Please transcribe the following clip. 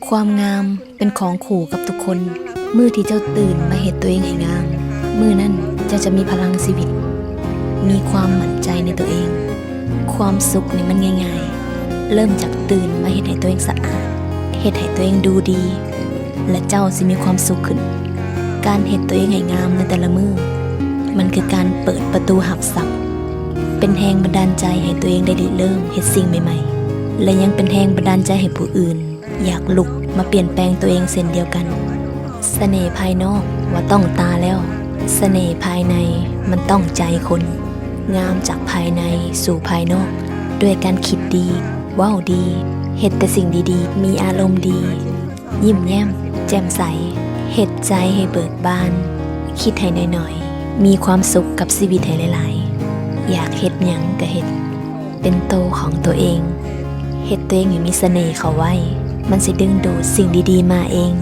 ຄວາມງາມເປັນຂອງຄູ່ກັບທຸກຄົນ. ມື້ທີ່ເຈົ້າຕື່ນມາເຮັດຕົວເອງໃຫ້ງາມ, ມື້ນັ້ນເຈົ້າຈະມີພະລັງຊີວິດ, ມີຄວາມໝັ້ນໃຈໃນຕົວເອງ. ຄວາມສຸກນີ້ມັນງ່າຍໆ, ເລີ່ມຈາກຕື່ນມາເຮັດໃຫ້ຕົວເອງສະອາດ, ເຮັດໃຫ້ຕົວເອງດູດີ ແລະ ເຈົ້າຊິມີຄວາມສຸກຂຶ້ນ. ການເຮັດຕົວເອງໃຫ້ງາມໃນແຕ່ລະມື້, ມັນຄືການເປີດປະຕູຮັບຊັບ, ເປັນແຮງບັນດານໃຈໃຫ້ຕົວເອງໄດ້ລິເລີ່ມເຮັດສິ່ງໃໝ່ໆ ແລະ ຍັງເປັນແຮງບັນດານໃຈໃຫ້ຜູ້ອື່ນຢາກລຸກມາປ່ຽນແປງຕົວເອງເຊັ່ນດຽວກັນ. ສະເໜ່ພາຍນອກວ່າຕ້ອງຕາແລ້ວ, ສະເໜ່ພາຍໃນມັນຕ້ອງໃຈຄົນ. ງາມຈາກພາຍໃນສູ່ພາຍນອກ ດ້ວຍການຄິດດີ, ເວົ້າດີ, ເຮັດແຕ່ສິ່ງດີໆ, ມີອາລົມດີ, ຍິ້ມແຍ້ມ, ແຈ່ມໃສ, ເຮັດໃຈໃຫ້ເບີກບານ, ຄິດໃຫ້ໜ້ອຍໆ, ມີຄວາມສຸກກັບຊີວິດໃຫ້ຫຼາຍໆ, ຢາກເຮັດຫຍັງກະເຮັດ, ເປັນໂຕຂອງຕົວເອງ, ເຮັດຕົວເອງໃຫ້ມີສະເໜ່ເຂົ້າໄວ້, ມັນຊິດຶງດູດສິ່ງດີໆມາເອງ.